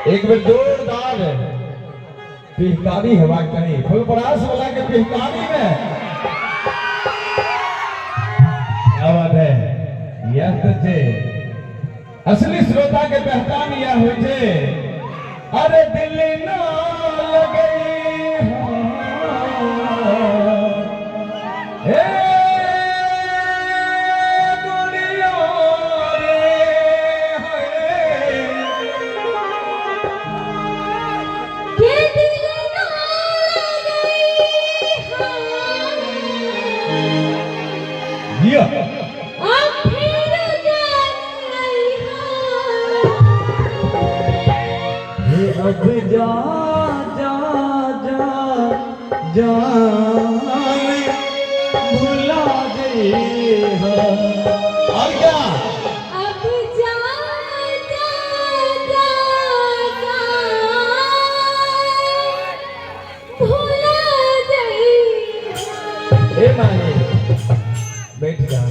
एक बेर जोरदार पिहकारी हेबाक चाही फुलपरास वाला के पिहकारी में। क्या बात है। यह तो छे असली श्रोता के पहचान यह होइ छे। अरे दिल ना लगई हे गोरिया रे के दिल ना लगई जिया। अब फिर जान हे अब जा जा जा जान भुला दे और क्या। अब जा जा जा जा भुला जई। हे माए बैठ जा।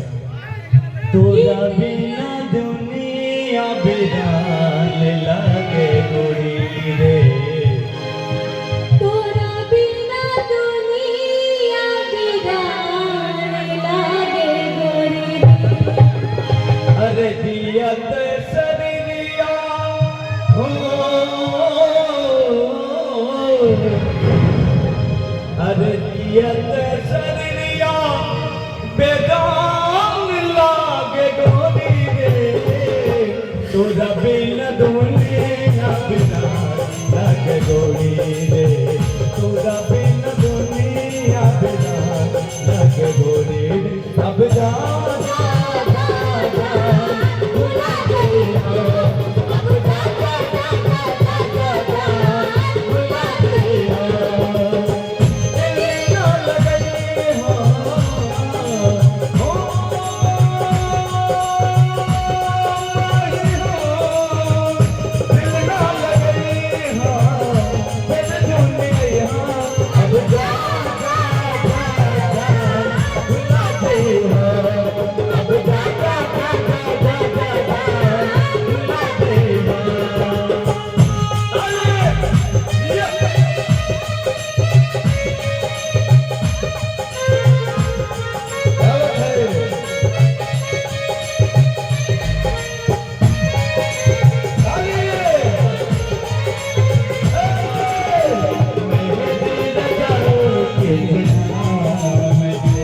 तोरा बिना दुनिया बिरान लागे गोरी रे। तोरा बिना दुनिया बिरान लागे गोरी रे। अरे दियत शरीरिया हो, अरे दियत शरीरिया बेजान लागे गोरी रे। तोरा बिना दुनिया बिरान लागे गोरी रे। तोरा बिना